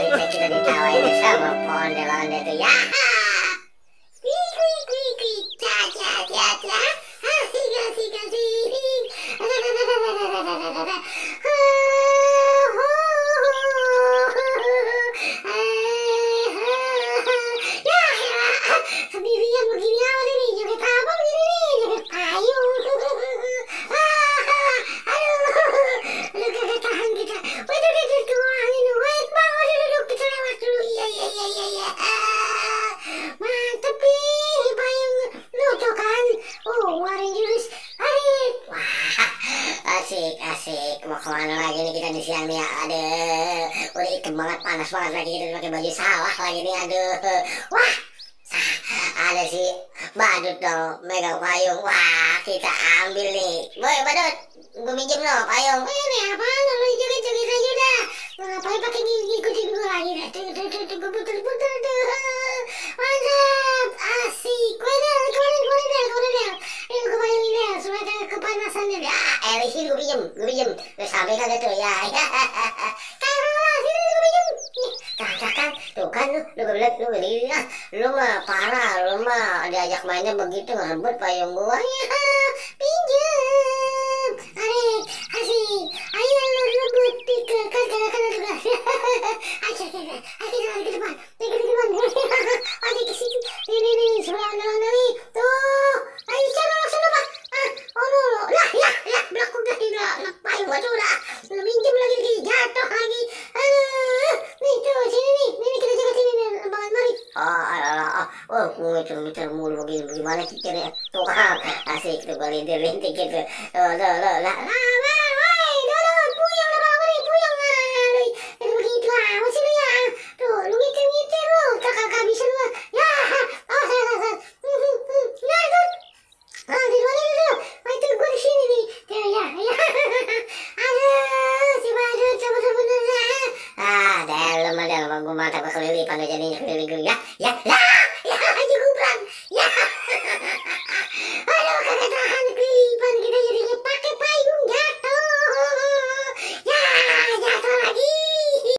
kita ditawain sama ondel-ondel tuh ya. Kwi kwi kwi kwi, ca ca ca ca, asik asik asik. Ya, sendirian begini amat ini, joget apa begini nih, joget payung. Aduh, kagak tahan kita. Wait, tuangin, wait bang, duduk kita lewat dulu. Iya. Mantep nih, payung lu tuh kan. Warin jurus, adik. Wah, asik. Mau kemana lagi nih kita di siang nih ya? Aduh, udah ikem banget, panas banget lagi kita pakai baju sawah lagi nih. Aduh, wah. Ada si Badut dong megang payung. Wah, kita ambil nih. Boy Badut, gue minjem lo payung. Ini apaan lo, joget-joget aja udah. Lo ngapain pakai ngikutin gue lagi dah. Tuh gue puter-puter tuh. Mantap, asik. Keluarin deh. Ini gue payungin deh supaya kagak kepanasan deh. Sini gue pinjem. Lo sampai kagak tuh ya. Kakak lah, sini gue pinjem. Kakak tuh kan lu bilang lu beli ya. Lu mah parah, lu mah diajak mainnya begitu ngerebut payung gua ya. Pinjem. Adik, asik. Ayo lu rebut tiga kan juga. Ayo lagi ke depan. Adik ke situ. Ini sebelah ondel-ondel nih. Tuh. Ayo sana Pak. Oh no. Lah. Belakang udah tidak. Payung gua tuh udah. Lu minjem lagi jatuh lagi. Aduh. Nih tuh sini nih. Ini kita jaga sini nih. Bangan mari. Muter mulu begini. Gimana kikirnya? Tuh kan. Asik tuh lintir-lintir gitu. Lah. Puyeng lah mari. Puyeng lah. Begitu amat sih lu ya. Tuh lu ngitir lu. Kakak bisa lu. Ya. Salah. Nah tuh. Di mana itu? Itu gue di sini nih. Ya. Aduh, si Badut bener-bener. Dalam gue mata gue kelilipan jadinya kelili gue ya.